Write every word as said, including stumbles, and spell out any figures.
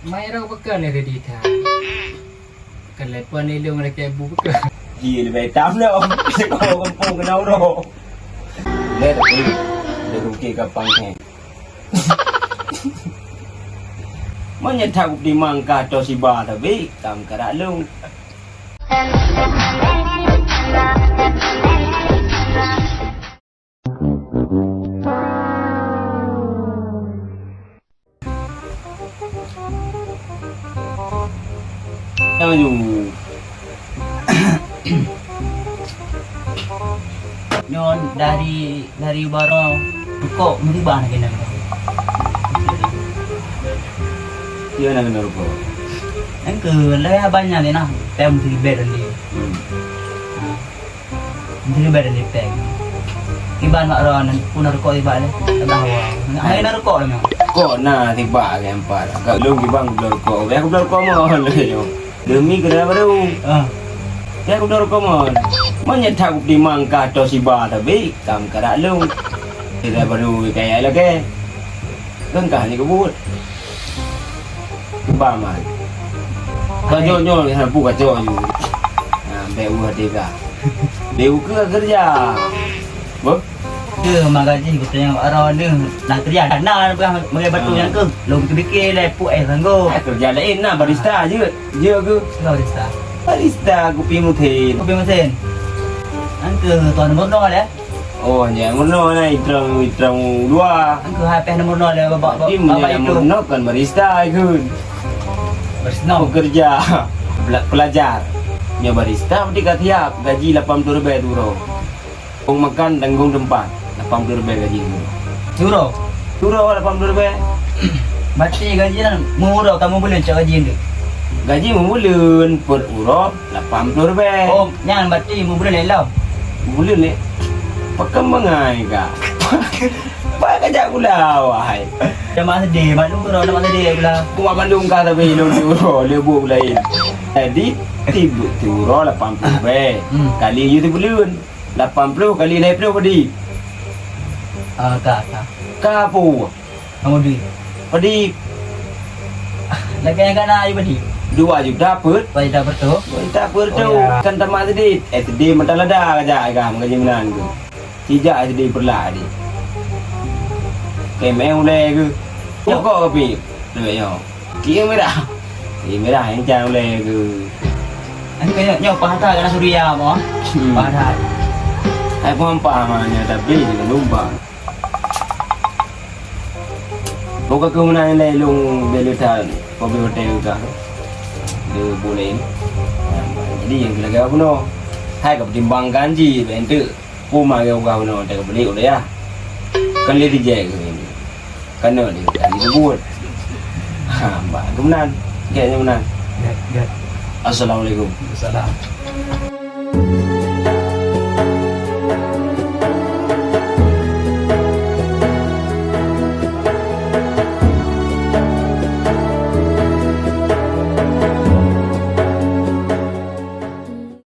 Mai rau pekan lé ready that. Kan lepan ilong lagi bu pekan. Iya, lebih hitam dah. Sekolah kampung kena uroh. Lé tapi dia rukit kapang ni. Meunyo that kutimang ka atau siba tapi kam karak lung. Ayu. Nyoe dari, dari baroe rukok meuribah na keunan. Iya na keunan rukok. Engke lagèe abang nyan ni nah, tem siribet tadi. Hmm. Jadi badan di pek. Iban mak ron pun rukok iban leh. Dah hawa. Hai na rukok leh. Kok na tiba ke empat. Agak lung iban gula rukok. Ya gula rukok mon leh nyo. Demi kena baru. Ah. Ya gula rukok mon. Meunyo that kutimang ka atau siba tapi kam karak lung. Kena baru kaya lagi. Kan kah ni kebut. Ba man. Kacok nyoe, ha, pu kacok nyoe. Ha, bèk u hati ka. Bèk u keu kerja. Boh? Ke ma gaji kutanya arah ni. Nak kerja dah na peugah meungai batu nyang keuh. Lom keu bikir lé pu eh sanggo. Kerja lain na barista je. Je ke? Barista. Barista kupi mesin. Kupi mesin. Angke tuan nomor dua deh. Oh, nyan meunoe na itrang, itrang dua. Angku hai peh nomor nol ya, Bapak. Tapi meunyo nomor nol kan barista ikut. Barista. Pekerja, pela-, pelajar. Nyo barista berarti ka siap, gaji lapan puluh ribèe tu uroe. Uang makan tanggung tempat, lapan puluh ribèe gaji tu. Uroe? Uroe lapan puluh ribèe. Berarti gaji kan meuuroe kamoe buleuen cok gaji tu. Gaji meubuleuen per uroe. Lapan puluh ribèe. Oh, nyan berarti meubuleuen lé lom. Buleuen lé. Pakon bangai ka. Ba ka jak gula wahai. Dah mak sedih, maklum keu mak sedih gula. Ku mak maklum ka tapi lôn di uroe, lé bu lain. Jadi tibu tu uroe lapan puluh ribèe. Hmm. Kali yue sibuleuen. Lapan puluh kali lhèe puluh padi. Ah, ka, ka. Ka pu. Kamu duit. Padi. Lagèe nyang kana ayu padi. Dua juta per. Dua juta per tu. Dua juta per tu. Oh, ya. Kan tamat SD. SD mata lada aja ka meugaji meunan tu. Sijak SD perlak tadi. Kemeng ulèe ke. Pokok kopi. Duit nyo. Kieng mirah. Kieng mirah nyang can ulèe ke. Kan kaya nyoe pahata kana Suria mo. Hmm. Pahata. Hai paham paham nyoe tapi di lumbang. Buka keunan lé lôn bèk le that, kopi hotel ka. Dia boleh. Jadi nyang lagèe apa bunoe? Hai ka pertimbangkan ji bèk enteuk. Puma ke uga bunoe tak boleh udah ya. Kan dia dijai ke ini. Kan dia tadi buat. Ha, mbak, keunan. Kayaknya keunan. Ya, ya. Assalamualaikum. Salam.